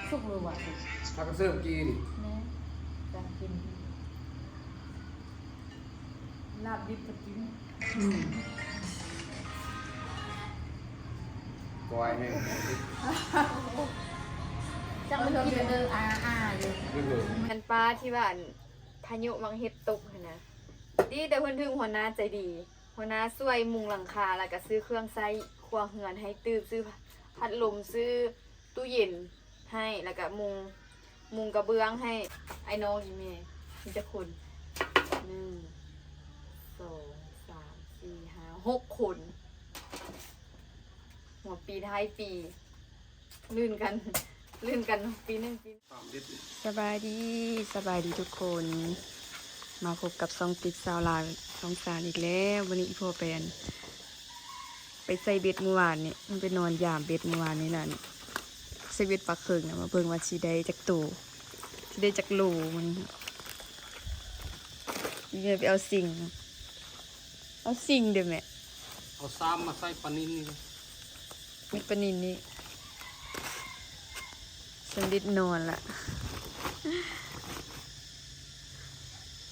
ສຸກແລ້ວຫວາ? ຖ້າກະເສີບກີ່ນີ້ ແມ່ນ ການກິນ ລາບດິບກະກິນ ອືມ ກ້ອຍແຫ້ງ ຈັກມັນກິນເດີ ອາໆ ຢູ່ ແມ່ນປາທີ່ວ່າ ພາຍຸໝາກເຫັດຕົກຫັ້ນນະ ດີແຕ່ເພິ່ນຖືກຫົວໜ້າໃຈດີ ຫົວໜ້າຊ່ວຍມຸງຫຼັງຄາ ແລ້ວກະຊື້ເຄື່ອງໃຊ້ຄົວເຮືອນໃຫ້ຕື່ມ ຊື້ພັດລົມ ຊື້ຕູ້ເຢັນໃຫ້ ແລ້ວກະມຸງ ມຸງກະເບື້ອງໃຫ້ອ້າຍນ້ອງອີ່ແມ່ ມີຈັກຄົນ ໜຶ່ງ ສອງ ສາມ ສີ່ ຫ້າ ຫົກຄົນ ຫົວປີທ້າຍປີ ລື່ນກັນ ລື່ນກັນປີໜຶ່ງປີ. ສະບາຍດີ ສະບາຍດີທຸກຄົນ ມາພົບກັບຊ່ອງຕິດສາວລາວຊ່ອງສານອີກແລ້ວ. ມື້ນີ້ອີ່ພໍ່ໄປ ໄປໃສ່ເບັດມື້ວານນີ້ ມັນໄປນອນຢາມເບັດມື້ວານນີ້ນະ ໃສ່ເບັດປາເຄິງນະ ມາເບິ່ງວ່າຊິໄດ້ຈັກໂຕ ຊິໄດ້ຈັກໂລມື້ນີ້. ອີ່ແມ່ໄປເອົາຊິງ ເອົາຊິງເດີ້ແມ່ ເອົາຊາມມາໃສ່ປານິນນີ້ ມີປານິນນີ້ ສຳລິດນອນລະ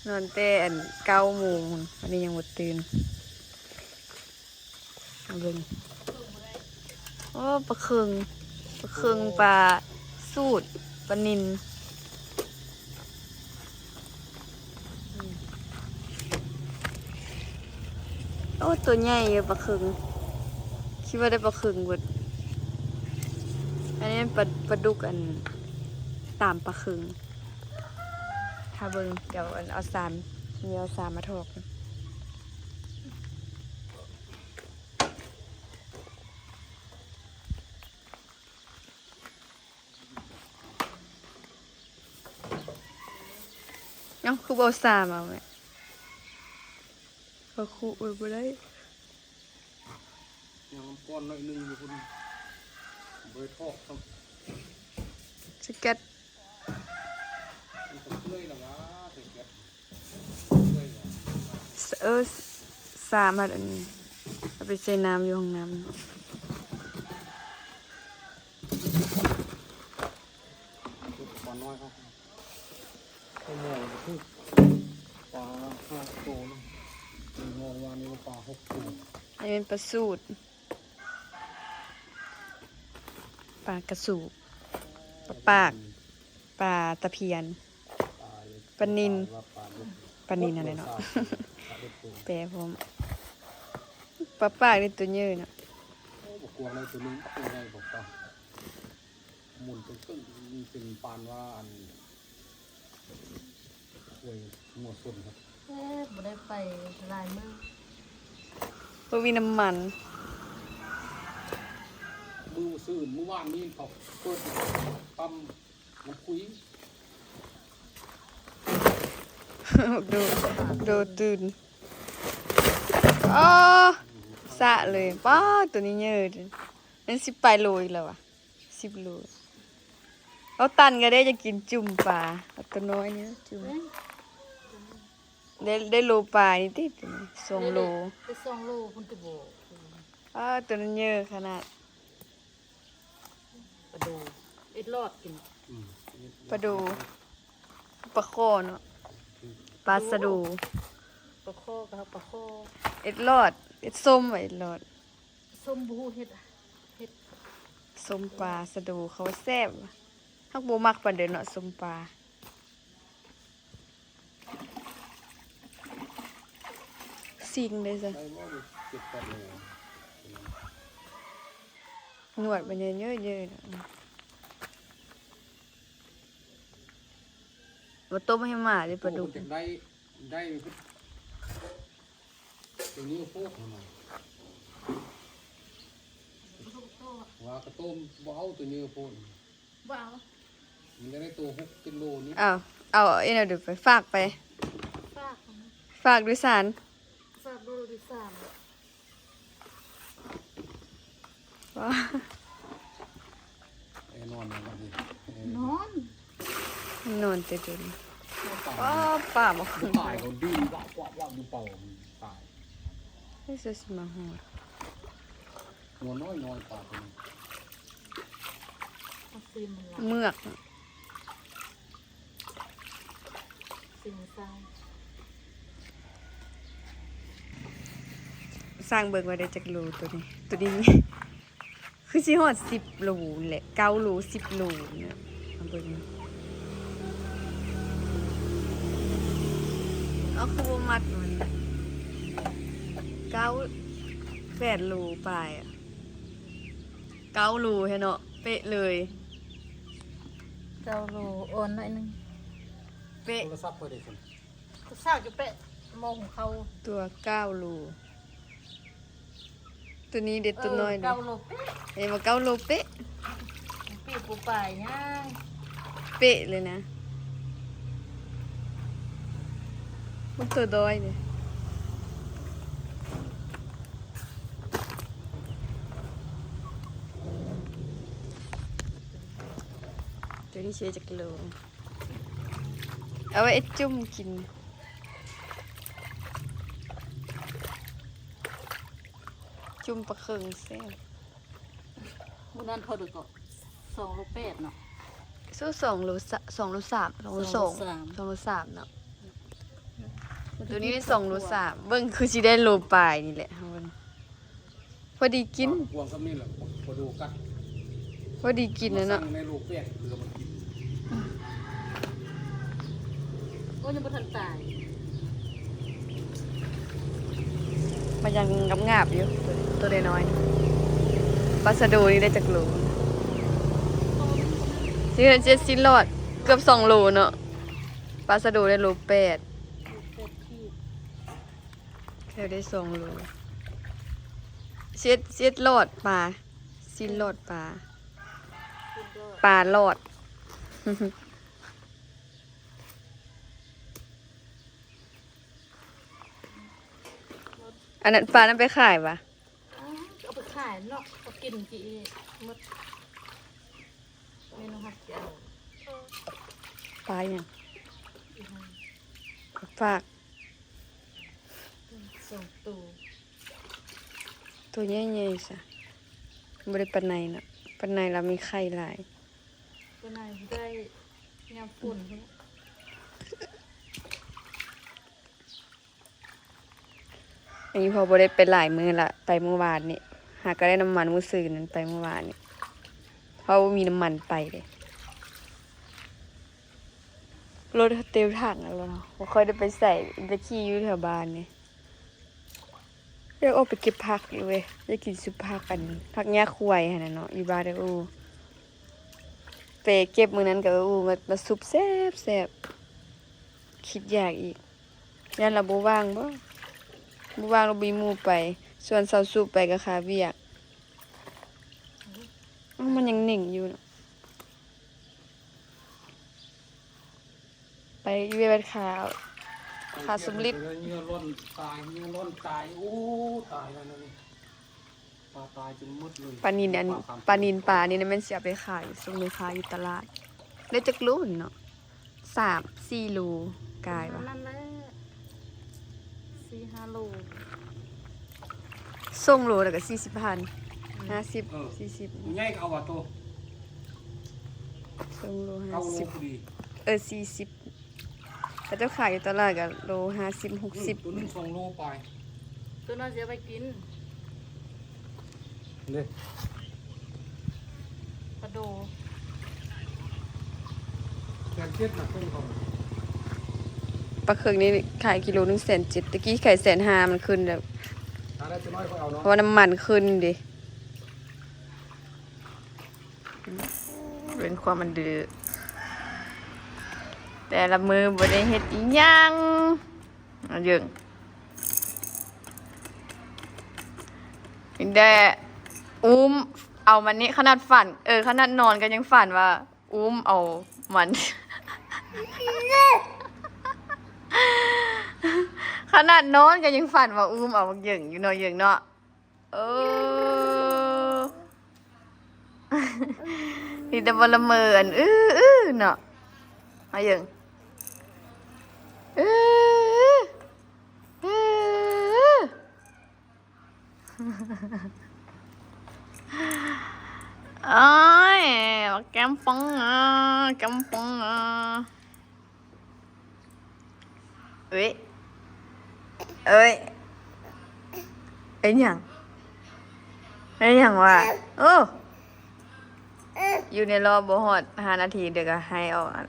ນອນແຕ່ອັນເກົ້າໂມງ ອັນນີ້ຍັງບໍ່ຕື່ນ ມາເບິ່ງ ໂອ້ ປາເຄິງ ປາເຄິງ ປາສູດ ປານິນ. ໂອ້ ຕົວໃຫຍ່ຢູ່ປາເຄິງ ຄິດວ່າໄດ້ປາເຄິງເບິດ. ອັນນີ້ມັນປາ ປາດຸກ ອັນ ຕາມປາເຄິງ ຖ້າເບິ່ງ ດຽວ ອັນ ເອົາສາມ ມີເອົາສາມມາຖອກ. ເອົ້າ ຄືບໍ່ເອົາສາມເອົາແມ່ ເຂົາຄຸໄວ້ບໍ່ໄດ້ ຍັງກ້ອນໜ້ອຍໜຶ່ງຢູ່ພຸ້ນ ບໍ່ໄດ້ຖອກຊ້ຳ ສະແກັດ ມັນກະເປື່ອຍລະຫວາ ສະແກັດ. ເອີ ສາມາດອັນນີ້ ເອົາໄປໃສ່ນ້ຳຢູ່ຫ້ອງນ້ຳ. ປານ້ອຍເຮົາ ປາຫ້າໂຕນະ ມອງວ່ານີ້ປາຫົກໂຕ. ອັນນີ້ເປັນປາສູດ ປາກະສູບ ປາປາກ ປາຕະພຽນ ປານິນ ປານິນຫັ້ນແຫຼະເນາະ ແປພ້ອມ ປາປາກນີ້ໂຕໃຫຍ່ເນາະ ໂອ້ ບັກກວາງໄດ້ໂຕໜຶ່ງ ໂຕໃຫຍ່ກວ່າປາ ໝູນເຄິ່ງໆ ເປັນປານວ່າອັນ ໂອ້ຍ ງົວຊົນຄັບ ເອີ ບໍ່ໄດ້ໄປຫຼາຍມື້ ບໍ່ມີນ້ຳມັນ ມື້ຊື່ນ ມື້ວານນີ້ເຂົາເປີດປ້ຳນ້ຳຄຸຍ ໂດ ໂດຕື່ນ ອໍ ສະເລີຍ ປ້າ ໂຕນີ້ໃຫຍ່ ມັນສິບປາຍໂລອີກແລ້ວຫວາ. ສິບໂລ ເອົາຕັນກະໄດ້ ຈະກິນຈຸ່ມປາ ເອົາໂຕນ້ອຍນີ້ຈຸ່ມ ເອີ ໄດ້ ໄດ້ໂລປາຍນີ້ຕິ ສອງໂລ ໄດ້ສອງໂລພຸ້ນຕິບໍ່ ເອີ ໂຕນັ້ນໃຫຍ່ຂະໜາດ ປາໂດ ເອັດລອດກິນ ອືມ ປາໂດ ປາຄໍ່ເນາະ ປາສະໂດ ປາຄໍ່ກະປາຄໍ່ ເອັດລອດ ເອັດສົ້ມວ່າ ເອັດລອດ ສົ້ມບໍ່ຮູ້ເຮັດ ເຮັດ ສົ້ມປາສະໂດເຂົາວ່າແຊບ ເຮົາບໍ່ມັກປານໃດເນາະ ສົ້ມປາ ຊິງເດ້ຊະ ໜວດມັນເຍີະໆ ເນາະ ມາຕົ້ມໃຫ້ໝາເດ້ປາດຸກ ໂອ້ ມັນຈະໄດ້ ໄດ້ ໂຕນີ້ໂພດຫັ້ນນະ ວ່າກະຕົ້ມບໍ່ເອົາໂຕນີ້ໂພດ ບໍ່ເອົາ ມັນຈະໄດ້ໂຕຫົກເຈັດໂລນີ້ ເອົາ ເອົາ ເອັນເອົາດູໄປ ຝາກໄປ ຝາກ ຝາກໂດຍສານ ຝາກໂດຍສານ ວ້າ ເອີ ນອນແລ້ວບັດນີ້ ເອີ ນອນ ນອນແຕ່ດົນ ປາ ປ້າ ປາບໍ່ ຕາຍ ເຂົາດຶງວາບໆໆຢູ່ເປົ່າ ຕາຍ ເຮີ້ຍ ຊິມາຮອດ ຫົວນ້ອຍໆ ປາໂຕນີ້ ຊິມມັນລະ ເມືອກ ຊິມໃສ່ ຊ່າງເບິ່ງວ່າໄດ້ຈັກໂລໂຕນີ້ ໂຕນີ້ ຄືຊິຮອດສິບໂລນີ້ແຫຼະ ເກົ້າໂລ ສິບໂລນີ້ ມາເບິ່ງ ເອົາ ຄືບໍ່ມັດມັນ ເກົ້າ ແປດໂລປາຍ ເກົ້າໂລແທ້ເນາະ ເປະເລີຍ ເກົ້າໂລ ອ່ອນໜ້ອຍໜຶ່ງ ເປະ ໂທລະສັບຂ້ອຍເດ້ຊັ້ນ ໂທລະສັບຢູ່ເປະ ໝໍ້ຫຸງເຂົ້າ ຕົວເກົ້າໂລ ຕົວນີ້ເດັດ ເອີ ຕົວນ້ອຍເດ້ ເກົ້າໂລເປະ ເຫັນບໍ່ ເກົ້າໂລເປະ ປີກບໍ່ປາຍຫຍັງ ເປະເລີຍນະ ມັນຕົວນ້ອຍເດ້ ຕົວນີ້ຊິໄດ້ຈັກໂລ ເອົາໄວ້ຈຸ່ມກິນ ຈຸ່ມປາເຄິ່ງແຊບ ມື້ນັ້ນເທົ່າໃດເກາະ ສອງໂລແປດເນາະ ສູ້ສອງໂລ ສ- ສອງໂລສາມ ສອງໂລສອງ ສອງໂລສາມ ສອງໂລສາມເນາະ ໂຕນີ້ໄດ້ສອງໂລສາມ ເບິ່ງຄືຊິໄດ້ໂລປາຍນີ້ແຫຼະ ເຮົາເບິ່ງ ພໍດີກິນ ກວາງສ່ຳນີ້ແຫຼະ ພໍດູກັດ ພໍດີກິນແລ້ວເນາະ ມາສັ່ງໃນໂລແປດເພື່ອມາກິນ ໂອ້ ຍັງບໍ່ທັນຕາຍ ມັນຍັງງາບໆຢູ່ ໂຕ ໂຕນ້ອຍໆ ປາຊະໂດນີ້ໄດ້ຈັກໂລ ຊິເຮັດເຈັດຊີ້ນຫຼອດ ເກືອບສອງໂລເນາະ ປາຊະໂດໄດ້ໂລແປດ ແລ້ວໄດ້ສອງໂລ ເຈັດ ເຈັດຫຼອດປາ ຊີ້ນຫຼອດປາ ປາຫຼອດ ອັນນັ້ນ ປານັ້ນໄປຂາຍຫວາ? ເອົາໄປຂາຍເນາະ ເອົາກິນຊິໝົດ ເມນູຮັກເຈົ້າ ປາຫຍັງ? ປາ ສອງໂຕ ໂຕໃຫຍ່ໆຊະ ບໍ່ໄດ້ປາໄນເນາະ ປາໄນລາວມີໄຂ່ຫຼາຍ ປາໄນໄດ້ຍາມຝົນພຸ້ນ ອັນນີ້ເພາະບໍ່ໄດ້ໄປຫຼາຍມື້ລະ ໄປມື້ວານນີ້ ຫາກະໄດ້ນ້ຳມັນມື້ຊືນນັ້ນ ໄປມື້ວານນີ້ ເພາະບໍ່ມີນ້ຳມັນໄປເດ້ ລົດເຕັມຖັງແລ້ວເນາະ ບໍ່ຄ່ອຍໄດ້ໄປໃສ ໄປຂີ່ຢູ່ແຖວບ້ານນີ້ ຢາກອອກໄປເກັບຜັກຢູ່ເວີຍ ຢາກກິນຊຸບຜັກ ອັນຜັກຫຍ້າຄວາຍຫັ້ນນະເນາະ ຢູ່ບ້ານເອື້ອຍອູ່ ໄປເກັບມື້ນັ້ນກັບເອື້ອຍອູ່ ມາ ມາຊຸບແຊບໆ ຄິດຢາກອີກ ຢ້ານລາວບໍ່ວ່າງບໍ ບໍ່ວ່າງລາວບໍ່ມີໝູ່ໄປ ຊວນສາວສຸໄປກໍຄາວຽກ ເອົ້າ ມັນຍັງເໜັງຢູ່ເນາະ. ໄປເວດຂາ ຂາສົມລິດ ເຫຍື່ອລ່ອນຕາຍ ເຫຍື່ອລ່ອນຕາຍ ໂອ້ ຕາຍແລ້ວນີ້ ປາຕາຍຈົນໝົດເລີຍ ປານິນອັນ ປານິນປານີ້ນະ ແມ່ນຊິເອົາໄປຂາຍ ສົ່ງແມ່ຄ້າຢູ່ຕະຫຼາດ ໄດ້ຈັກໂລນີ້ເນາະ ສາມສີ່ໂລກາຍຫວາ ປະມານນັ້ນແຫຼະ ສີ່ຫ້າໂລ ສົ່ງໂລລະກະສີ່ສິບພັນ ອືມ ຫ້າສິບ ເອີ ສີ່ສິບ ໃຫຍ່ກໍເອົາວ່າໂຕ ສົ່ງໂລຫ້າສິບ ເກົ້າໂລພໍດີ ເອີ ສີ່ສິບ ເຂົາເຈົ້າຂາຍຢູ່ຕະຫຼາດກະໂລຫ້າສິບ ຫົກສິບ ອືມ ໂຕໜຶ່ງສອງໂລປາຍ ໂຕນັ້ນຊິເອົາໄປກິນ ເດ້ ປາໂດ ແສນເຈັດນະ ເພິ່ນເຂົາ ປາເຄິ່ງນີ້ຂາຍກິໂລໜຶ່ງແສນເຈັດ ຕະກີ້ຂາຍແສນຫ້າ ມັນຂຶ້ນແລ້ວ ເພາະວ່ານ້ຳມັນຂຶ້ນເດ້. ເປັນຄວາມອັນດື້ ແຕ່ລະມື້ບໍ່ໄດ້ເຮັດອີ່ຫຍັງ ອາເຢິງ ມີແຕ່ອຸ້ມເອົາມັນນີ້ ຂະໜາດຝັນ ເອີ ຂະໜາດນອນກໍຍັງຝັນວ່າອຸ້ມເອົາມັນ ຂະໜາດນອນກໍຍັງຝັນວ່າອຸ້ມເອົາບັກເຢິງຢູ່ເນາະ ເຢິງເນາະ. ເອີ ມີແຕ່ບໍ່ລະເມີອັນ ອື້ ອື້ ເນາະ ອາເຢິງ ອື້ ອື້ ໂອ້ຍ ບັກແກ້ມ ປອງອາ ກຳປອງອາ ເອີຍ ເອີຍ ເປັນຫຍັງ? ເປັນຫຍັງວະ? ໂອ້ ຢູ່ໃນລໍບໍ່ຮອດຫ້ານາທີ ດຽວກໍໄຫ້ອອກ.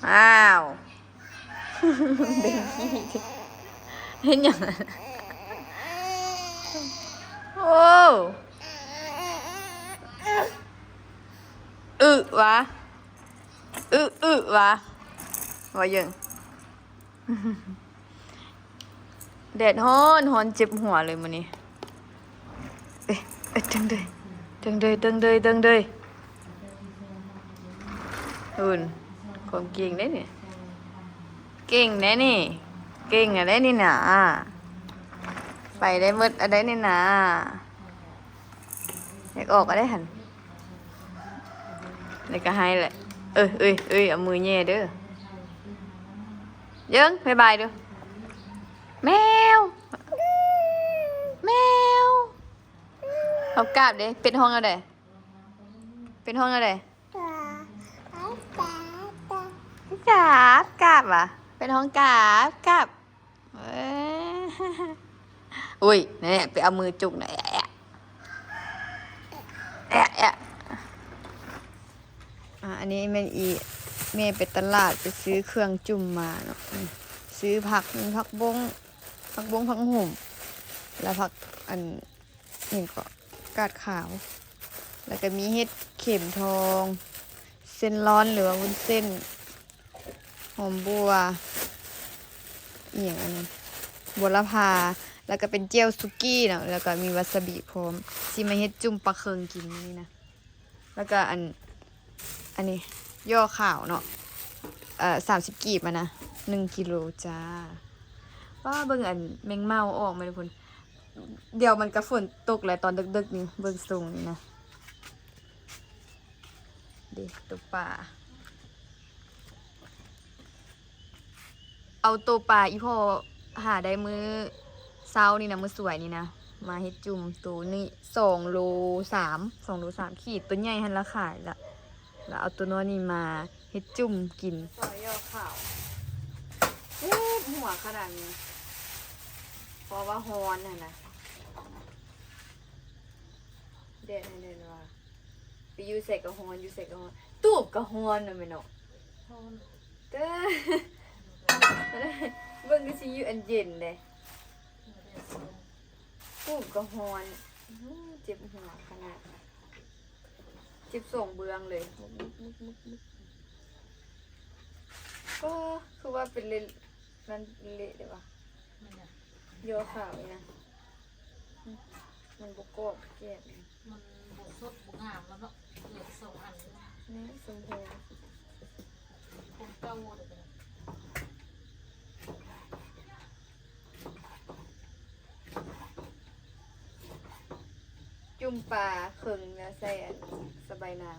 ອ້າວ ເປັນຫຍັງ? ໂອ້ ອຶຫວາ? ອຶ ອຶຫວາ? ວ່າເຢິງ. ແດດຮ້ອນ ຮ້ອນເຈັບຫົວເລີຍມື້ນີ້. ເອີ ເອີ ເທິງເດີຍ ເທິງເດີຍ ເທິງເດີຍ ເທິງເດີຍ. ເອີ ຄວາມເກັ່ງເດ້ນີ້ ເກັ່ງເດ້ນີ້ ເກັ່ງອະເດ້ນີ້ນາ. ໄປໄດ້ໝົດອະເດ້ນີ້ນາ. ຢາກອອກກໍໄດ້ຫັ້ນ ແລ້ວກໍໃຫ້ແຫຼະ. ເອີ ເອີຍ ເອີຍ ເອົາມືແຍ່ເດີ. ເຢິງ ບາຍບາຍດູ. ແມວ ແມວ ເອົາກາບເດ້. ເປັນຫ້ອງແນວໃດ? ເປັນຫ້ອງແນວໃດ? ກາບ ກາບຫວາ? ເປັນຫ້ອງກາບ ກາບ. ເອີ ໂອ້ຍ ນັ້ນແຫຼະ ໄປເອົາມືຈຸກນະ. ແອະ ແອະ ແອະ ອາ ອັນນີ້ແມ່ນອີ່ແມ່ໄປຕະຫຼາດ ໄປຊື້ເຄື່ອງຈຸ່ມມາເນາະ. ຊື້ຜັກ ມີຜັກບົ້ງ ຜັກບົ້ງ ຜັກຫຸ່ມ ແລ້ວຜັກ ອັນ ຫຍັງເກາະ ກາດຂາວ ແລ້ວກໍມີເຫັດເຂັມທອງ ເສັ້ນລອນ ຫຼືວ່າວຸ້ນເສັ້ນ ຫອມບົ່ວ ອີ່ຫຍັງອັນນັ້ນ ບົວລະພາ ແລ້ວກໍເປັນແຈ່ວສຸກີ້ເນາະ ແລ້ວກໍມີວາຊາບິພ້ອມ. ຊິມາເຮັດຈຸ່ມປາເຄິງກິນມື້ນີ້ນະ. ແລ້ວກໍອັນ ອັນນີ້ ຍໍ່ຂາວເນາະ ເອີ ສາມສິບກີບຫັ້ນນະ ໜຶ່ງກິໂລຈ້າ. ວ້າ ເບິ່ງອັນແມງເມົາອອກມາທຸກຄົນ. ດຽວມັນກໍຝົນຕົກແຫຼະຕອນເດິກໆນີ້ ເບິ່ງຊົງນີ້ນະ. ເດ້ ຕົກປາ ເອົາໂຕປາອີ່ພໍ່ຫາໄດ້ມື້ເຊົ້ານີ້ນະ ມື້ສວຍນີ້ນະ ມາເຮັດຈຸ່ມ. ໂຕນີ້ສອງໂລສາມ ສອງໂລສາມຂີດ. ໂຕໃຫຍ່ຫັ້ນລະຂາຍລະ ລະເອົາໂຕນ້ອຍນີ້ມາເຮັດຈຸ່ມກິນ. ຊອຍຍໍ່ຂາວ ເຈັບຫົວຂະໜາດນີ້ ເພາະວ່າຮ້ອນຫັ້ນນະ. ແດດຫັ້ນແດດວ່າ ໄປຢູ່ໃສກໍຮ້ອນ ຢູ່ໃສກໍຮ້ອນ. ຕູບກໍຮ້ອນນະແມ່ເນາະ. ຮ້ອນ ເອີ ເບິ່ງຄືຊິຢູ່ອັນເຢັນເດ້. ຕູບກໍຮ້ອນ. ໂອ້ ເຈັບຫົວຂະໜາດ ເຈັບສອງເບື້ອງເລີຍ. ໂອ້ ຄືວ່າເປັນເລະ ມັນເລະເດ້ວະ. ຍໍ່ຂາວນີ້ນະ ມັນບໍ່ກອບແກບ ມັນບໍ່ສົດບໍ່ງາມແລ້ວເນາະ. ເຫຼືອສອງອັນນີ້ ສົມພໍ ຄົນເກົ່າເດີ. ຈຸ່ມປາເຄິ່ງແລ້ວໃສ່ອັນສະບາຍນາງ.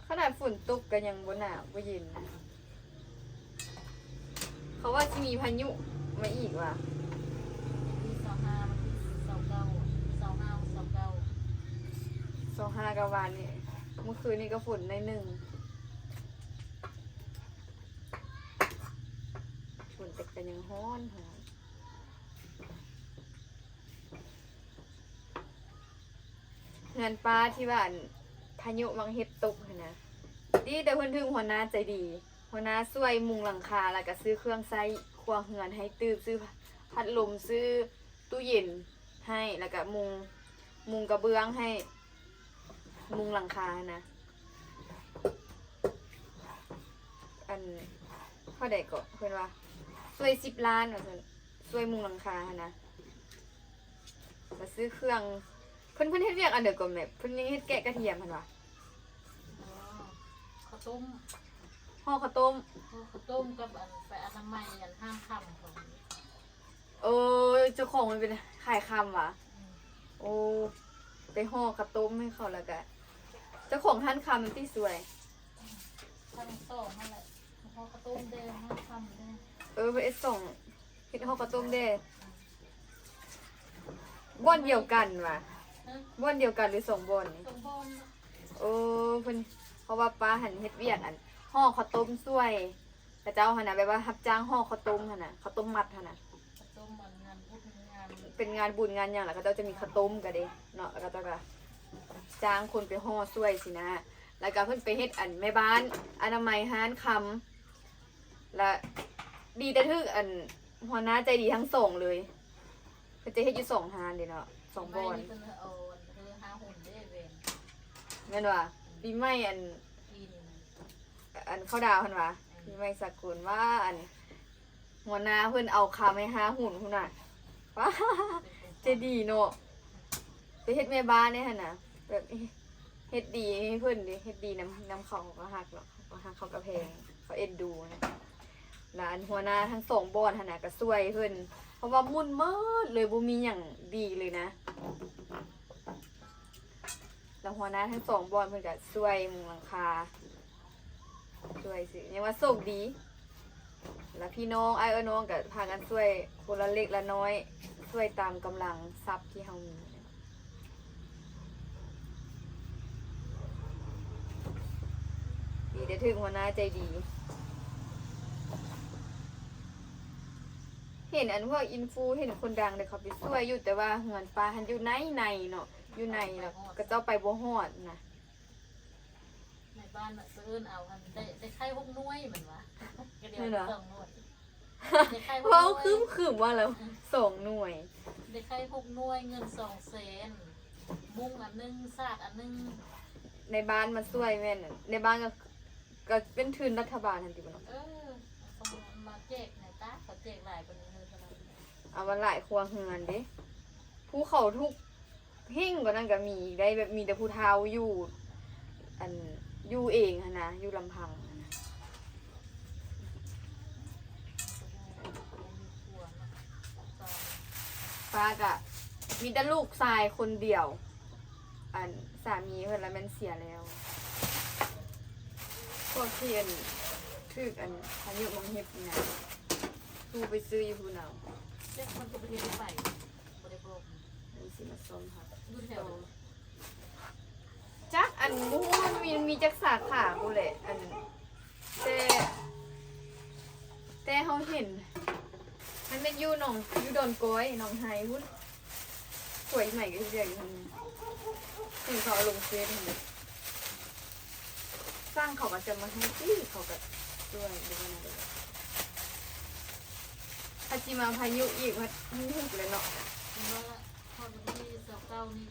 ຂະໜາດຝົນຕົກກໍຍັງບໍ່ໜາວບໍ່ເຢັນນະ. ເຂົາວ່າຊິມີພາຍຸມາອີກວ່າ ວັນທີຊາວຫ້າ ວັນທີຊາວເກົ້າ ຊາວຫ້າ ຊາວເກົ້າ ຊາວຫ້າ ກໍວານນີ້. ເມື່ອຄືນນີ້ກໍຝົນໜ້ອຍໜຶ່ງ ຝົນແຕ່ກໍຍັງຮ້ອນ ຮ້ອນ. ເຮືອນປ້າທີ່ວ່າ ອັນ ພາຍຸມັງເຫັດຕົກຫັ້ນນະ ດີແຕ່ເພິ່ນຖືກຫົວໜ້າໃຈດີ ຫົວໜ້າຊ່ວຍມຸງຫຼັງຄາ ແລ້ວກະຊື້ເຄື່ອງໃຊ້ຄົວເຮືອນໃຫ້ຕື່ມ ຊື້ພັດລົມ ຊື້ຕູ້ເຢັນໃຫ້ ແລ້ວກະມຸງ ມຸງກະເບື້ອງໃຫ້ ມຸງຫຼັງຄາຫັ້ນນະ. ອັນ ເທົ່າໃດເກາະ ເພິ່ນວ່າຊ່ວຍສິບລ້ານວ່າຊັ້ນ ຊ່ວຍມຸງຫຼັງຄາຫັ້ນນະ. ມາຊື້ເຄື່ອງ ເພິ່ນ ເພິ່ນເຮັດວຽກອັນດຽວກັນແບບ ເພິ່ນຍັງເຮັດແກະກະທຽມຫັ້ນຫວາ? ອໍ ເຂົ້າຕົ້ມ ຫໍ່ເຂົ້າຕົ້ມ ຫໍ່ເຂົ້າຕົ້ມກັບອັນໄປອະນາໄມອັນຮ້ານຄຳຂອງ ໂອ້ ເຈົ້າຂອງມັນເປັນຂາຍຄຳຫວາ? ອືມ ໂອ້ ໄປຫໍ່ເຂົ້າຕົ້ມໃຫ້ເຂົາ ແລ້ວກະເຈົ້າຂອງຮ້ານຄຳມັນຕິຊ່ວຍ. ທັງສອງຫັ້ນແຫຼະ ຫໍ່ເຂົ້າຕົ້ມແດ່ ຫໍ່ຄຳແດ່. ເອີ ເຮັດສອງ ເຮັດຫໍ່ເຂົ້າຕົ້ມແດ່. ບ່ອນດຽວກັນຫວາ? ຮະ? ບ່ອນດຽວກັນຫຼືສອງບ່ອນນີ້? ສອງບ່ອນ. ໂອ້ ເພິ່ນ ເພາະວ່າປ້າຫັ້ນເຮັດວຽກ ອັນ ຫໍ່ເຂົ້າຕົ້ມຊ່ວຍ ເຂົາເຈົ້າຫັ້ນນະ ແບບວ່າຮັບຈ້າງຫໍ່ເຂົ້າຕົ້ມຫັ້ນນະ ເຂົ້າຕົ້ມມັດຫັ້ນນະ ເຂົ້າຕົ້ມອັນງານບຸນງານ ເປັນງານບຸນງານຫຍັງ ແລ້ວເຂົາເຈົ້າຈະມີເຂົ້າຕົ້ມກະເດ້ເນາະ ແລ້ວເຂົາເຈົ້າກະຈ້າງຄົນໄປຫໍ່ຊ່ວຍຊີ້ນະ. ແລ້ວກະເພິ່ນໄປເຮັດ ອັນ ແມ່ບ້ານອະນາໄມຮ້ານຄຳ ແລະ ດີແຕ່ຖືກ ອັນ ຫົວໜ້າໃຈດີທັງສອງເລີຍ. ເພິ່ນຈະເຮັດຢູ່ສອງຮ້ານເດ້ເນາະ ສອງບ່ອນ. ປີໃໝ່ນີ້ເພິ່ນເອົາ ເອີ ຫ້າຫຸ້ນເດ້ແວ່ນ ແມ່ນຫວາ? ປີໃໝ່ ອັນ ປີນີ້ນະ ອັນເຂົ້າດາວຫັ້ນຫວາ? ອືມ ປີໃໝ່ສາກົນຫວາ? ອັນ ຫົວໜ້າເພິ່ນເອົາຄຳໃຫ້ຫ້າຫຸ້ນພຸ້ນນະ. ວ້າ ເປັນຂອງຂວັນ ໃຈດີເນາະ. ໄປເຮັດແມ່ບ້ານເດ້ຫັ້ນນະ ແບບເຮັດດີໃຫ້ເພິ່ນເດ້ ເຮັດດີນຳ ນຳເຂົາ ເຂົາກະຮັກເນາະ ເຂົາກະຮັກ ເຂົາກະແພງ ເຂົາເອັນດູນະ. ລະອັນຫົວໜ້າທັງສອງບ່ອນຫັ້ນນະກະຊ່ວຍເພິ່ນ ເພາະວ່າໝຸ່ນໝົດເລີຍ ບໍ່ມີຫຍັງດີເລີຍນະ. ລະຫົວໜ້າທັງສອງບ່ອນເພິ່ນກະຊ່ວຍມຸງຫຼັງຄາ ຊ່ວຍຊື້ ຍັງວ່າໂຊກດີ. ລະພີ່ນ້ອງ ອ້າຍເອື້ອຍນ້ອງກະພາກັນຊ່ວຍຄົນລະເລັກລະນ້ອຍ ຊ່ວຍຕາມກຳລັງຊັບທີ່ເຮົາມີ. ມີແຕ່ຖືກຫົວໜ້າໃຈດີ. ເຫັນອັນພວກອິນຟູ ເຫັນຄົນດັງເດ ເຂົາໄປຊ່ວຍຢູ່ ແຕ່ວ່າເຮືອນປ້າຫັ້ນຢູ່ໃນໃນເນາະ ຢູ່ໃນ ແລ້ວເຂົາເຈົ້າໄປບໍ່ຮອດນະ. ໃນບ້ານເອີ້ນເອົາຫັ້ນ ໄດ້ ໄດ້ໄຂ່ຫົກໜ່ວຍ ແມ່ນຫວາ? ກະດຽວສອງໜ່ວຍ ໄດ້ໄຂ່ຫົກໜ່ວຍ. ເວົ້າຄຶມໆ ວ່າແລ້ວ ອືມ ສອງໜ່ວຍ ໄດ້ໄຂ່ຫົກໜ່ວຍ ເງິນສອງແສນ ມຸ້ງອັນໜຶ່ງ ສາດອັນໜຶ່ງ. ໃນບ້ານມາຊ່ວຍແມ່ນ ໃນບ້ານກະ ກະເປັນທຶນລັດຖະບານຫັ້ນຕິບໍ່ເນາະ? ເອີ ເຂົາມາແຈກໃນຕາ ເຂົາແຈກຫຼາຍກວ່ານີ້ເລີຍ. ເອົາມາຫຼາຍຄົວເຮືອນເດ້ ພູເຂົາທຸກ ເຮັງກວ່ານັ້ນກະມີອີກໄດ໋ ແບບມີແຕ່ຜູ້ເຖົ້າຢູ່ ອັນ ຢູ່ເອງຫັ້ນນະ ຢູ່ລຳພັງຫັ້ນນະ. ປ້າກະມີແຕ່ລູກຊາຍຄົນດຽວ ອັນ ສາມີເພິ່ນລະແມ່ນເສຍແລ້ວ. ພວກທີ່ ອັນ ຖືກ ອັນ ພາຍຸມາເຮັດນີ້ນະ ຜູ້ໄປຊື້ຢູ່ພຸ້ນເອົາ ແຕ່ມັນກະບໍ່ໄດ້ໄປ ບໍ່ໄດ້ບອກ ນີ້ຊິມາຊອມຫັ້ນ ຢູ່ແຖວ ຈັກ ອັນ ບໍ່ຮູ້ມັນມີ ມີຈັກສາຂາພຸ້ນແຫຼະ ອັນ ແຕ່ ແຕ່ເຮົາເຫັນ ມັນແມ່ນຢູ່ໜອງ ຢູ່ດອນກ້ອຍ ໜອງໄຮພຸ້ນ. ຜົວອີ່ໃໝ່ກະເຮັດວຽກຢູ່ຫັ້ນ ເຫັນເຂົາເອົາລົງເຟສຫັ້ນເດ. ຊ່າງເຂົາກະຈະມາໃຫ້ຕິ ເຂົາກະຊ່ວຍ ຫຼືວ່າແນວໃດ ຄັນຊິມາພາຍຸອີກ ມັນ ມັນຮຸບແລ້ວເນາະ. ເຫັນບໍ່ລະ ຮອດວັນທີຊາວເກົ້ານີ້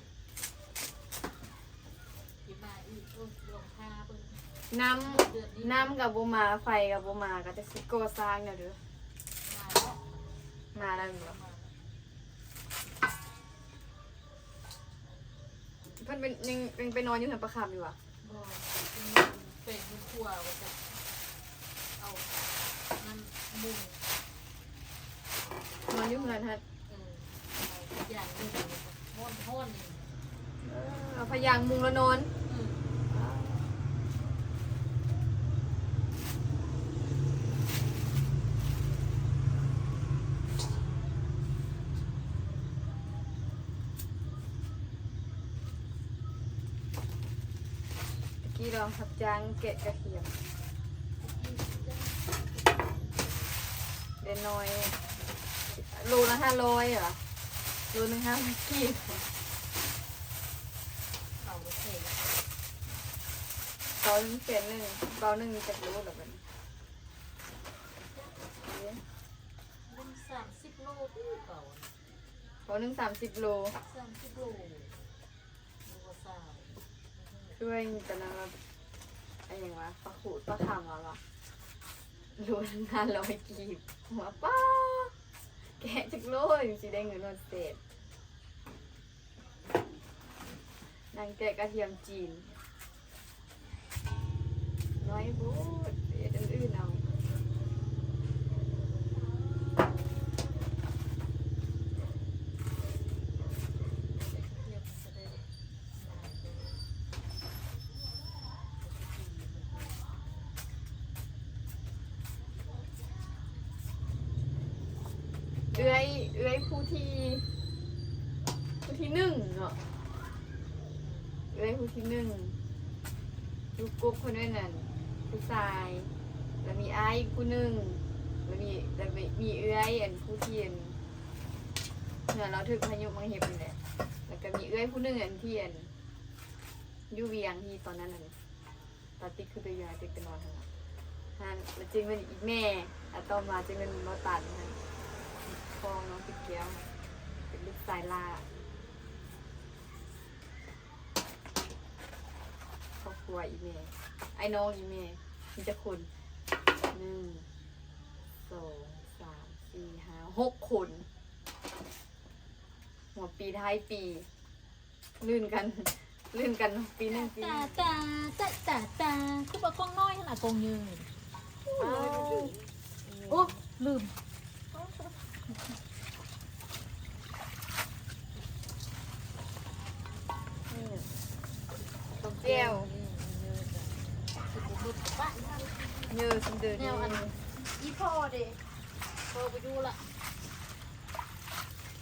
ຊິມາອີກ ໂອ້ຍ ລອງຖ້າເບິ່ງ ນ້ຳ ເດືອນນີ້ ນ້ຳກະບໍ່ມາ ໄຟກະບໍ່ມາ ກະຈະຊິກໍ່ສ້າງແນວເດີ. ມາແລ້ວ ມາແລ້ວແມ່ນບໍ່? ມາແລ້ວ. ເພິ່ນເປັນ ຍັງ ຍັງໄປນອນຢູ່ເຮືອນປ້າຄຳຢູ່ຫວາ? ບໍ່ ເພິ່ນໄປຢູ່ຄົວວ່າຊັ້ນ ເອົານັ້ນມຸງ ນອນຢູ່ເຮືອນຫັ້ນ. ເອີ ເອົາພະຍາງມຸງ ຮ້ອນໆ ນີ້. ເອີ ເອົາພະຍາງມຸງແລ້ວນອນ. ອືມ. ຕະກີ້ລອງຮັບຈ້າງແກະກະທຽມ ເດນ້ອຍ ໂລລະຫ້າຮ້ອຍຫວາ? ໂລໜຶ່ງຫ້າຮ້ອຍກີບ. ເປົາໜຶ່ງແສນໜຶ່ງ ເປົາໜຶ່ງມີຈັກໂລລະບັດນີ້? ມັນສາມສິບໂລຕິເປົາ. ເປົາໜຶ່ງສາມສິບໂລ. ສາມສິບໂລ. ຄືວ່າຕອນນັ້ນວ່າ ອາຫຍັງວະ ປາຂູດປາຄຳວ່າ ໂລໜຶ່ງຫ້າຮ້ອຍກີບ. ວ່າ ປ້າ ແກະຈັກໂລຈັ່ງຊິໄດ້ເງິນຮອດແສນ. ນັ່ງແກະກະທຽມຈີນ. ນ້ອຍໂພດ ໄປເຮັດອັນອື່ນເອົາ. ເຮັດກະທຽມມັນຈະໄດ້ຫຼາຍໂຕ. ເອື້ອຍ ເອື້ອຍຜູ້ທີ່ ຜູ້ທີໜຶ່ງເນາະ ເອື້ອຍຜູ້ທີໜຶ່ງ ລູກກົກເພິ່ນນັ້ນຜູ້ຊາຍ ແລ້ວມີອ້າຍອີກຜູ້ໜຶ່ງ ແລ້ວມີ ແລ້ວມີເອື້ອຍອັນຜູ້ທີ່ອັນ ເຮືອນລາວຖືກພາຍຸມາເຮັດນີ້ແຫຼະ ແລ້ວກໍມີເອື້ອຍຜູ້ໜຶ່ງອັນທີ່ອັນ ຢູ່ວຽງທີ່ຕອນນັ້ນຫັ້ນ ຕາຕິກຄືໄປຢູ່ ຕາຕິກໄປນອນຫັ້ນນະ ຫັ້ນ ແລ້ວຈຶ່ງແມ່ນອີແມ່ ແລ້ວຕໍ່ມາຈຶ່ງແມ່ນບໍ່ຕັນຫັ້ນ ພໍ່ນ້ອງຕິກແກ້ວ ເປັນລູກຊາຍຫຼ້າ ຄອບຄົວອີແມ່ ອ້າຍນ້ອງອີແມ່ ມີຈັກຄົນ ໜຶ່ງ ສອງ ສາມ ສີ່ ຫ້າ ຫົກຄົນ ຫົວປີທ້າຍປີ ລື່ນກັນ ລື່ນກັນປີໜຶ່ງປີ ຕາ ຕາ ຕາ ຕາ ຕາ ຄືບໍ່ກ້ອງນ້ອຍຫັ້ນລະ ກ້ອງໃຫຍ່ ໂອ້ ລືມ ແຈ່ວ ເຢີ ຊິນເດີ ແນວອັນ ອີພໍ່ເດ ພໍ່ບໍ່ຢູ່ລະ.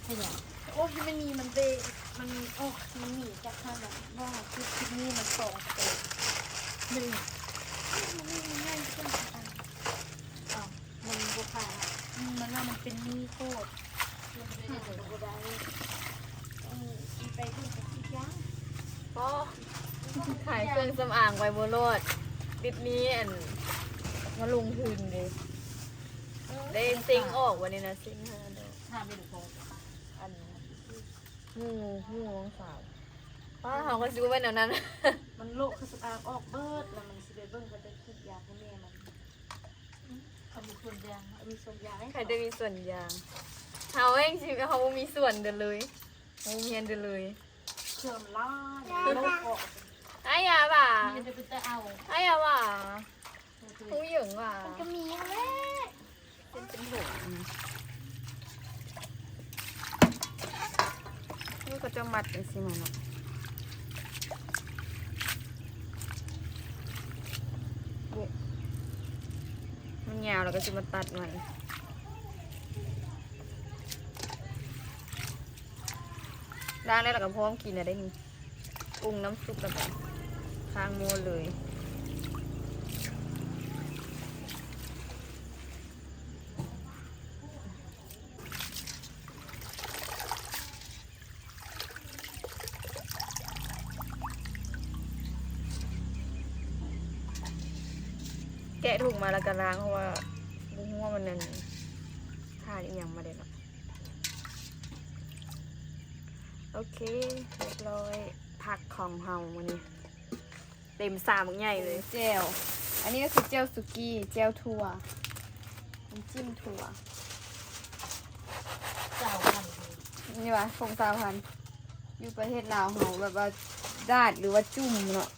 ເຮັດຫຍັງ? ໂອ້ຍ ມັນໜີ ມັນເບ ມັນ ໂອ້ຍ ມັນໜີຈາກຫັ້ນນະ ວ່າຄລິບ ຄລິບນີ້ມັນສອງໂຕ ໜຶ່ງ ມັນໜີ ມັນໃຫຍ່ເກີນໄປ ອ້າວ ມັນບໍ່ຂາຍ ອືມ ມັນວ່າມັນເປັນໜີໂພດ ມັນເປັນໜີກໍບໍ່ໄດ້ ເອີ ຊິໄປເບິ່ງກັບອີກຢ່າງ ບໍ່ ຂາຍເຄື່ອງສຳອາງໄປບໍ່ລອດ ຕິດໜີ ອັນ ມາລົງທຶນເດ້ ເອີ ໄດ້ເຊັງອອກ ວັນນີ້ນະ ເຊັງຫ້າດອກ ຖ້າແມ່ນພໍ ອັນ ໝູ່ ໝູ່ນ້ອງສາວ ປ້າ ເຮົາກໍຊິບໍ່ແມ່ນແນວນັ້ນ ມັນໂລະເຄື່ອງສຳອາງອອກເບິດ ແລ້ວມັນຊິໄປເບິ່ງເຂົາເຈົ້າກຣີດຢາງໃຫ້ແມ່ມັນ ເຂົາມີສວນຢາງ ເຂົາມີສວນຢາງ ໃຜໄດ້ມີສວນຢາງ ເຮົາເອງຊິ ເຮົາບໍ່ມີສວນເດີເລີຍ ບໍ່ມີເຮືອນເດີເລີຍ ເຄື່ອງຫຼາຍ ໂລະອອກ ອາຍາວ່າ ມີແຕ່ເປັນຕາເອົາ ອາຍາວ່າ ຮູ້ຫຍັງວ່າ ມັນກໍມີຫັ້ນແຫຼະ ເປັນ ເປັນຫົວ ອືມ ໂອ້ຍ ເຂົາເຈົ້າມັດຈັ່ງຊີ້ມາເນາະ ໂອ້ ມັນຍາວແລ້ວກໍຊິມາຕັດໃໝ່ ລ້າງແລ້ວ ແລ້ວກໍພ້ອມກິນແລ້ວເດ້ນີ້ ປຸງນ້ຳຊຸບແລ້ວກໍຄ້າງໝໍ້ເລີຍ ແກະຖົງມາແລ້ວກໍລ້າງ ເພາະວ່າບໍ່ຮູ້ວ່າມັນນັ້ນ ທານອີ່ຫຍັງມາແດ່ເນາະ. ໂອເຄ ຮຽບຮ້ອຍ ຜັກຂອງເຮົາມື້ນີ້ເຕັມຊາມບັກໃຫຍ່ເລີຍ. ແຈ່ວ ອັນນີ້ກໍຄືແຈ່ວສຸກີ້ ແຈ່ວຖົ່ວ ນ້ຳຈິ້ມຖົ່ວ ຊາວພັນ ນີ້ຫວາ ຖົງຊາວພັນ. ຢູ່ປະເທດລາວເຮົາແບບວ່າລາດ ຫຼືວ່າຈຸ່ມເນາະ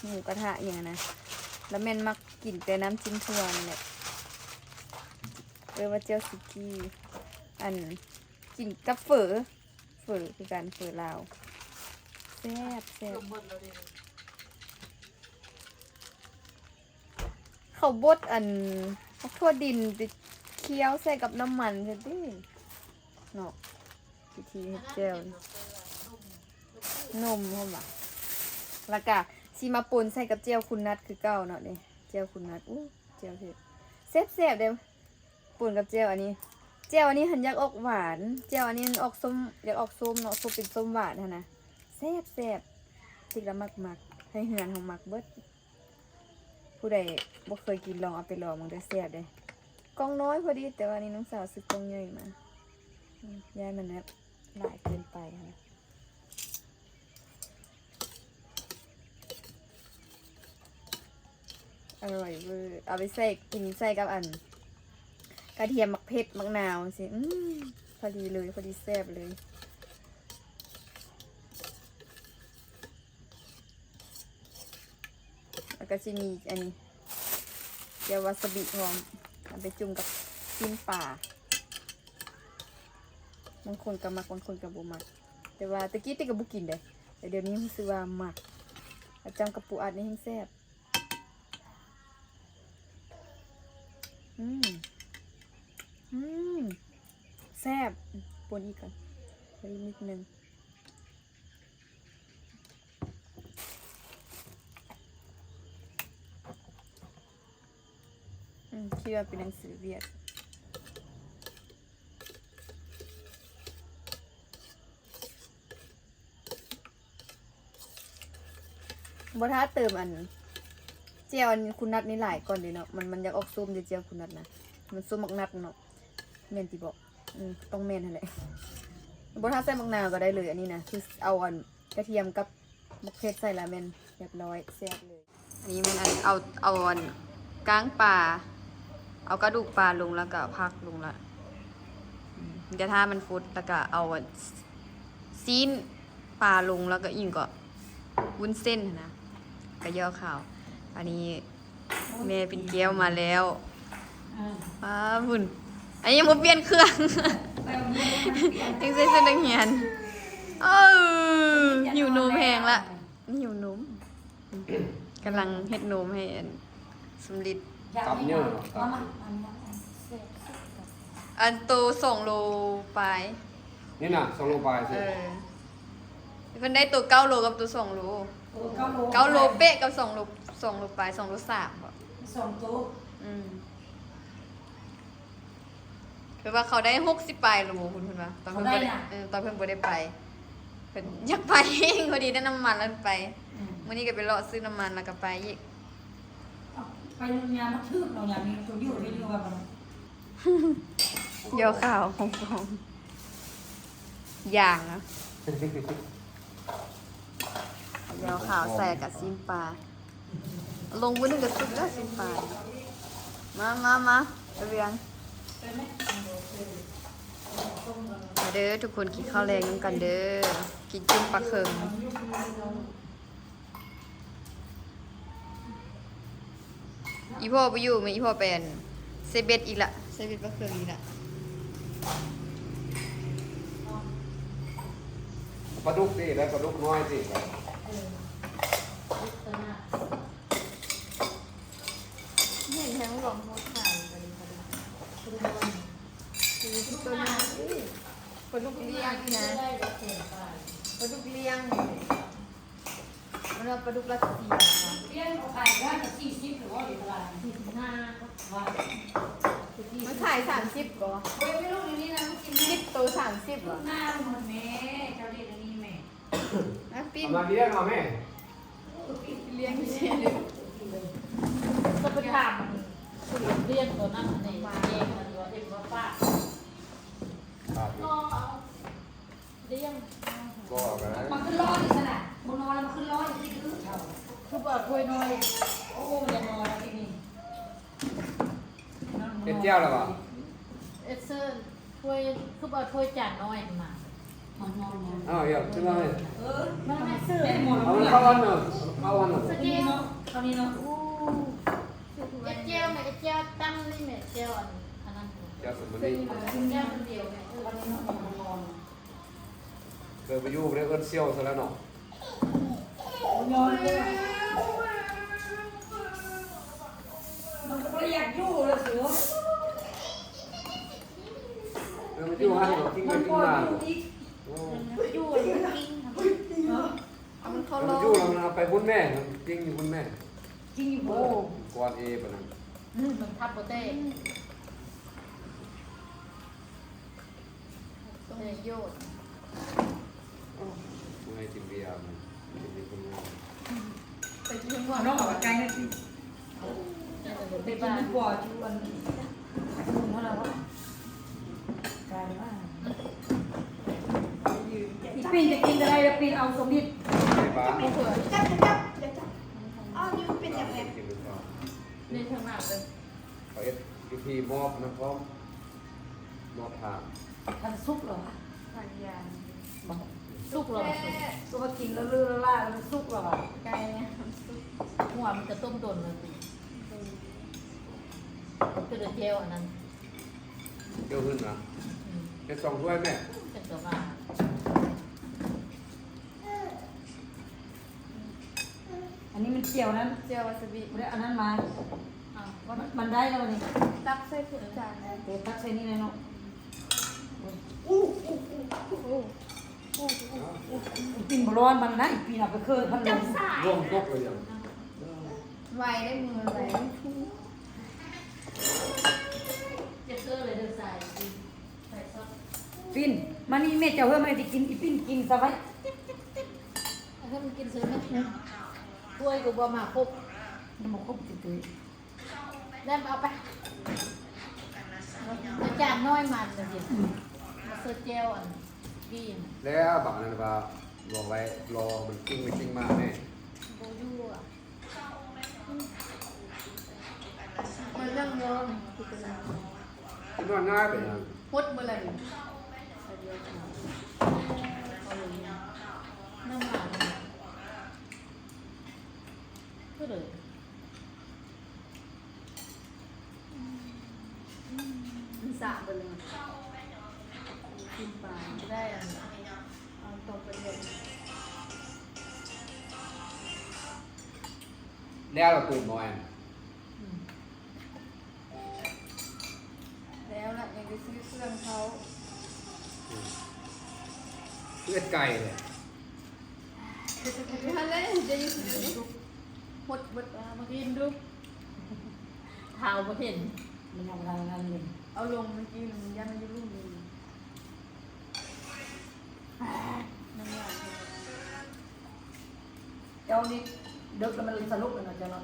ໝູກະທະອີ່ຫຍັງນະ ລະແມ່ນມັກກິນແຕ່ນ້ຳຈິ້ມຖົ່ວນີ້ແຫຼະ. ເອີ້ນວ່າແຈ່ວສຸກີ້ ອັນ ກິນກັບເຝີ ເຝີຄືກັນ ເຝີລາວ ແຊບ ແຊບ. ເຂົາບົດອັນ ໝາກຖົ່ວດິນໄປຄ້ຽວໃສ່ກັບນ້ຳມັນຊັ້ນຕິເນາະ ວິທີເຮັດແຈ່ວ ນົມພ້ອມຫວາ ລະກະຊິມາປົນໃສ່ກັບແຈ່ວຄຸນນັດຄືເກົ່າເນາະ ນີ້ ແຈ່ວຄຸນນັດ ອູ້ ແຈ່ວເຜັດ ແຊບໆເດ້. ປົນກັບແຈ່ວອັນນີ້ ແຈ່ວອັນນີ້ຫັ້ນຢາກອອກຫວານ ແຈ່ວອັນນີ້ມັນອອກສົ້ມ ຢາກອອກສົ້ມເນາະ ສົ້ມ ເປັນສົ້ມຫວານຫັ້ນນະ ແຊບໆ ຕິກລະມັກໆ ໃຫ້ເຮືອນເຮົາມັກເບິດ. ຜູ້ໃດບໍ່ເຄີຍກິນລອງເອົາໄປລອງເບິ່ງເດີ ແຊບເດ້. ກ່ອງນ້ອຍພໍດີ ແຕ່ວ່ານີ້ນ້ອງສາວຊື້ກ່ອງໃຫຍ່ມາ ອືມ ຢ້ານມັນແບບຫຼາຍເກີນໄປຫັ້ນນະ. ອະລ່ອຍເວີ ເອົາໄປໃສ່ ກິນໃສ່ກັບອັນ ກະທຽມ ໝາກເຜັດ ໝາກນາວຈັ່ງຊີ້ ອືມ ພໍດີເລີຍ ພໍດີແຊບເລີຍ. ແລ້ວກໍຊິມີອັນນີ້ ແຈ່ວວາຊາບິພ້ອມ ເອົາໄປຈຸ່ມກັບຊີ້ນປາ ບາງຄົນກໍມັກ ບາງຄົນກໍບໍ່ມັກ ແຕ່ວ່າແຕ່ກີ້ຕິກກໍບໍ່ກິນເດ້ ແຕ່ດຽວນີ້ຮູ້ສຶກວ່າມັກ ແລ້ວຈ້ຳກັບປູອັດນີ້ແຮງແຊບ. ອືມ ອືມ ແຊ ແຊບ ອືມ ປົນອີກກ່ອນ ໄປອີກນິດໜຶ່ງ. ອືມ ຄິດວ່າເປັນໜັງສືຫວຽດ. ບໍ່ຖ້າເຕີມອັນ ແຈ່ວອັນຄູນັດນີ້ຫຼາຍກ່ອນເດເນາະ ມັນ ມັນຢາກອອກສົ້ມເດ ແຈ່ວຄູນັດນະ ມັນສົ້ມໝາກນັດເນາະ ແມ່ນຕິເບາະ? ອືມ ຕ້ອງແມ່ນຫັ້ນແຫຼະ ບໍ່ຖ້າໃສ່ໝາກນາວກໍໄດ້ເລີຍ. ອັນນີ້ນະ ຄືເອົາອັນກະທຽມກັບໝາກເຜັດໃສ່ລະແມ່ນຮຽບຮ້ອຍ ແຊບເລີຍ. ອັນນີ້ແມ່ນອັນ ເອົາ ເອົາອັນກ້າງປາ ເອົາກະດູກປາລົງ ແລ້ວກະເອົາຜັກລົງລະ ອືມ ກະຖ້າມັນຟົດ ແລ້ວກະເອົາອັນຊີ້ນປາລົງ ແລ້ວກະອີ່ຫຍັງເກາະ ວຸ້ນເສັ້ນຫັ້ນນະ ກະຍໍ່ຂາວ. ອັນນີ້ແມ່ປິ່ນແກ້ວມາແລ້ວ ອືມ ອ້າ ພຸ້ນ ອັນນີ້ຍັງບໍ່ປ່ຽນເຄື່ອງ ຍັງໃສ່ຊຸດນັກຮຽນ. ເອີ ຫິວນົມແຮງລະ ຫິວນົມ ກຳລັງເຮັດນົມໃຫ້ອັນສົມລິດ. ຕັບເຍອະເນາະ ຕັບ ອັນໂຕສອງໂລປາຍນີ້ນະ ສອງໂລປາຍ. ເອີ ເພິ່ນໄດ້ໂຕເກົ້າໂລກັບໂຕສອງໂລ ໂຕເກົ້າໂລ ເກົ້າໂລເປະກັບສອງໂລ ສອງໂລປາຍ ສອງໂລສາມເບາະ ສອງໂຕ. ອືມ ຄືວ່າເຂົາໄດ້ຫົກສິບປາຍໂລພຸ້ນ ເພິ່ນວ່າ ຕອນເພິ່ນບໍ່ໄດ້ ເອີ ຕອນເພິ່ນບໍ່ໄດ້ໄປ ເພິ່ນຢາກໄປເອງ ພໍດີໄດ້ນ້ຳມັນແລ້ວໄປ. ອືມ ມື້ນີ້ກໍໄປເລາະຊື້ນ້ຳມັນແລ້ວກໍໄປອີກ. ໄປໂຮງງານມາຖືກເນາະ ຍາມນີ້ຕົວຢູ່ໄປຢູ່ວ່າ ຍໍ່ຂາວຂອງ ຂອງ ຢ່າງນະ ຍໍ່ຂາວໃສ່ກັບຊີ້ນປາ. ລົງມື້ໜຶ່ງກໍສຸກແລ້ວຊີ້ນປາ. ມາ ມາ ມາ ໄປວຽງ ມາເດີທຸກຄົນ ກິນເຂົ້າແລງນຳກັນເດີ ກິນຈຸ້ມປາເຄິງ. ອີ່ພໍ່ບໍ່ຢູ່ ແມ່ນອີ່ພໍ່ໄປອັນໃສ່ເບັດອີກລະ ໃສ່ເບັດປາເຄິງອີກລະ. ປາດຸກຕິ ໄດ້ປາດຸກນ້ອຍຕິ ເອີ ເຫັນແຮງລອງໂທດຂາຍ ປາດຸກ ປາດຸກນ້ອຍ ໂຕນ້ອຍ ປາດຸກລ້ຽງນະ ປາດຸກລ້ຽງ. ມັນວ່າປາດຸກລັດເຊຍ ລ້ຽງເຂົາຂາຍໄດ້ກໍສີ່ສິບຫຼືບໍ່ ຢູ່ຕະຫຼາດ ສີ່ສິບຫ້າ ວ່າ ມັນຂາຍສາມສິບບໍ່? ໂອ້ຍ ໄປລົງໃນນີ້ນະ ມັນກິນ ສິບໂຕສາມສິບບໍ່? ໜ້າມັນແມ່ ເຈົ້າເດັດອັນນີ້ແມ່ ອ່ະ ປີ້ງ ເອົາມາລ້ຽງເອົາແມ່ ລ້ຽງເສຍເລີຍ. ກໍໄປຖາມຜູ້ລ້ຽງຕົວນັ້ນ ອັນນີ້ ເອງ ມັນວ່າເຫັນວ່າປາກ ປາກ ເອົາ ລ້ຽງ ບໍ່ອອກນະ ມັນຂຶ້ນລອຍຢູ່ຊັ້ນນະ ບໍ່ນອນແລ້ວມັນຂຶ້ນລອຍຢູ່ທີ່ ຄືບໍ່ເອົາຖ້ວຍນ້ອຍ ໂອ້ ຢ່ານອນແລ້ວທີນີ້ ເຮັດແຈ່ວແລ້ວບໍ່? ເອັດເຊີນ ຖ້ວຍ ຄືບໍ່ເອົາຖ້ວຍຈານນ້ອຍມາ ມັນນອນ ອ້າວ ຢ່າຂຶ້ນມາເລີຍ ເອີ ມາແມ່ຊື້ ເອົາເຂົ້າອັນໜຶ່ງ ເອົາເຂົ້າອັນໜຶ່ງ ສະເກວ ເທົ່ານີ້ເນາະ ເອົານີ້ເນາະ ໂອ້ ເຮັດແຈ່ວແມ່ ເຮັດແຈ່ວຕັ້ງນີ້ແມ່ ແຈ່ວອັນ ອັນນັ້ນ ແຈ່ວສົມມະນີ ແຈ່ວອັນດຽວແມ່ ເອີ ອັນນີ້ເນາະ ມັນນອນ ເກີດໄປຢູ່ໃນເຮືອນສ່ຽວຊະແລ້ວເນາະ ມັນກໍບໍ່ໄດ້ຢາກຢູ່ແລ້ວເສືອ ເອີ ມັນຢູ່ຫັ້ນກໍກິນໄປກິນມາ ມັນບໍ່ຢູ່ອີກ ໂອ້ ຢູ່ກິນ ມັນເຂົ້າ ມັນຢູ່ແລ້ວມັນເອົາໄປພຸ້ນແມ່ ມັນກິນຢູ່ພຸ້ນແມ່ ກິນຢູ່ພຸ້ນ ໂອ້ ກ່ອນເອປານນັ້ນ ອືມ ມັນທັບບໍ່ແຕກ ອືມ ໂອ້ ເຮັດປະໂຫຍດ ໂອ້ ບໍ່ໃຫ້ກິນເບຍ ກິນເບຍຄົນງາມ ໄປກິນເຮືອນ ເອົານ້ອງອອກໄກໆໜ້ອຍຊິ ໄປກິນດີກວ່າ ຢູ່ອັນ ຢູ່ຫັ້ນລະ ໄກມາກ ອີ່ປີ້ງຈະກິນກໍໄດ້ ແລ້ວປີ້ງເອົາສົມມິດ ໄປປ້າ ຈັບ ຈັບ ຈັບ ເອົາຢູ່ເປັນຫຍັງແມ່ ກິນດີກວ່າ ນີ້ທາງໜ້າເດີ ເຂົາເຮັດຢູ່ທີ່ມອບນຳພ້ອມ ມອບທາງ ມັນສຸກແລ້ວຫວາ? ທາງຢາງ ບໍ່ ສຸກແລ້ວຫວາ? ສຸກ ຄືວ່າກິນແລ້ວລື້ລະລ່າ ແລ້ວມັນສຸກແລ້ວຫວາ? ໄກ່ມັນສຸກ ຫົວມັນກະຕົ້ມດົນແລ້ວຕິ ຄືແຈ່ວອັນນັ້ນ ແຈ່ວອື່ນນະ ອືມ ເຮັດສອງຖ້ວຍແມ່ ເປັນຕົວບາ ອັນນີ້ມັນຈຽວນັ້ນ ຈຽວວາຊາບິ ບໍ່ໄດ້ເອົານັ້ນມາ ອ້າວ ມັນ ມັນໄດ້ແລ້ວນີ້ ຕັກໃສ່ຖ້ວຍຈານ ເອີ ຕັກໃສ່ນີ້ເລີຍເນາະ ອືມ ປິ່ນບໍ່ຮ້ອນມັນນະ ອີ່ປີ້ນເອົາໄປເຄີຍພັດລົມ. ລວມຕົກເລີຍຫຍັງ? ໄວໄດ້ມືໄວ. ປີ້ນ ມານີ້ແມ່ເຈົ້າເຮີ້ຍ ມາຊິກິນ ອີປີ້ນກິນຊະໄວ້. ເອົາໃຫ້ມັນກິນເຊີຍ ຖ້ວຍກໍບໍ່ມາຄົບ ຍັງບໍ່ຄົບຕິເຕີ. ແລ້ວເອົາໄປ ຈານນ້ອຍມັນນະ ອືມ ມາເຊີແຈ່ວອັນບີນ. ແລ້ວບາດນັ້ນວ່າ ລໍໄວ້ ລໍມັນກິນໄປກິນມາແມ່ ບໍ່ຢູ່ອະ. ມານັ່ງລໍ ກິນນອນງ່າຍໄປນະ ຫົດມື້ລະນີ້ ນ້ຳລາຍຄືເດີ. ມັນສະເບິດເລີຍ ກິນປາໄດ້ອັນ ເອົາຕົກໄປເລີຍ. ແລ້ວລະຕູມນ້ອຍ ອືມ ແລ້ວລະ ຍັງໄປຊື້ເຄື່ອງເຂົາ ອືມ ເຮັດໄກ່ເລີຍ. ຫັ້ນແຫຼະ ຈະຢູ່ຊິດູ ຫົດເບິດ ມາກິນດູ ເທົາບໍ່ເຫັນ ມັນຍັງບໍ່ທັນນັ້ນເລີຍ. ເອົາລົງເມື່ອກີ້ ມັນຢ້ານມັນຢູ່ລຸ່ມນີ້ ນ້ຳລາຍ. ເຈົ້ານີ້ເດິກແລ້ວມັນສະຫຼຸບແລ້ວເນາະ ເຈົ້າເນາະ.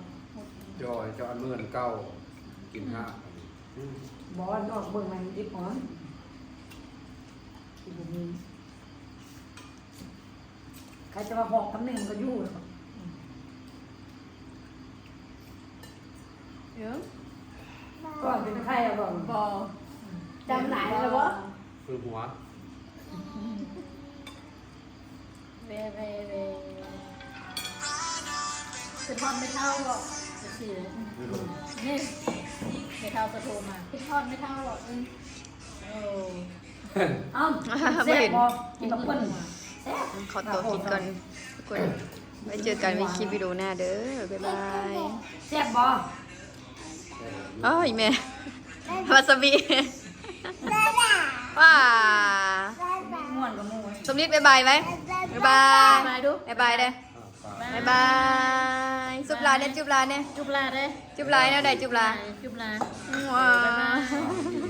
ເຈົ້າ ເຈົ້າອັນເມີຍນເກົ່າ ກິນຫາກ ອືມ ບໍ່ ອອກເບິ່ງໃໝ່ ມັນດິບກ່ອນ ຄືບໍ່ມີ. ໃຜຈະວ່າຫອກຕຳແໜ່ງກໍຢູ່ແລ້ວ. ເອີ ກ່ອນເປັນໄຂ້ແລ້ວບໍ່? ບໍ່ ຈຳຫຼາຍແລ້ວບໍ່? ຄືຫົວ ແວ່ໆໆ ຄືທອດແມ່ເຖົ້າບໍ່? ຈັ່ງຊີ້ ນີ້ ແມ່ເຖົ້າກໍໂທມາ ຄືທອດແມ່ເຖົ້າບໍ່? ອືມ ໂອ້ ເອົ້າ ບໍ່ເຫັນ ກິນແບບເພິ່ນ ແຊບ. ຂໍຕົວກິນກ່ອນທຸກຄົນ ໄວ້ເຈີກັນໃນຄລິບວິດີໂອໜ້າເດີ ບາຍບາຍ. ແຊບບໍ່? ໂອ້ຍແມ່ ວາຊາບິ ວ້າ ມ່ວນກະໝູ່. ສົມລິດ ບາຍບາຍໄວ້ ບາຍບາຍ ບາຍບາຍເດີ ບາຍບາຍເດີ ບາຍບາຍ. ຈຸບຫຼານແດ່ ຈຸບຫຼານແດ່ ຈຸບຫຼານເດີ ຈຸບຫຼານແນວໃດ? ຈຸບຫຼານ ຈຸບຫຼານ ວ້າ ບາຍບາຍ.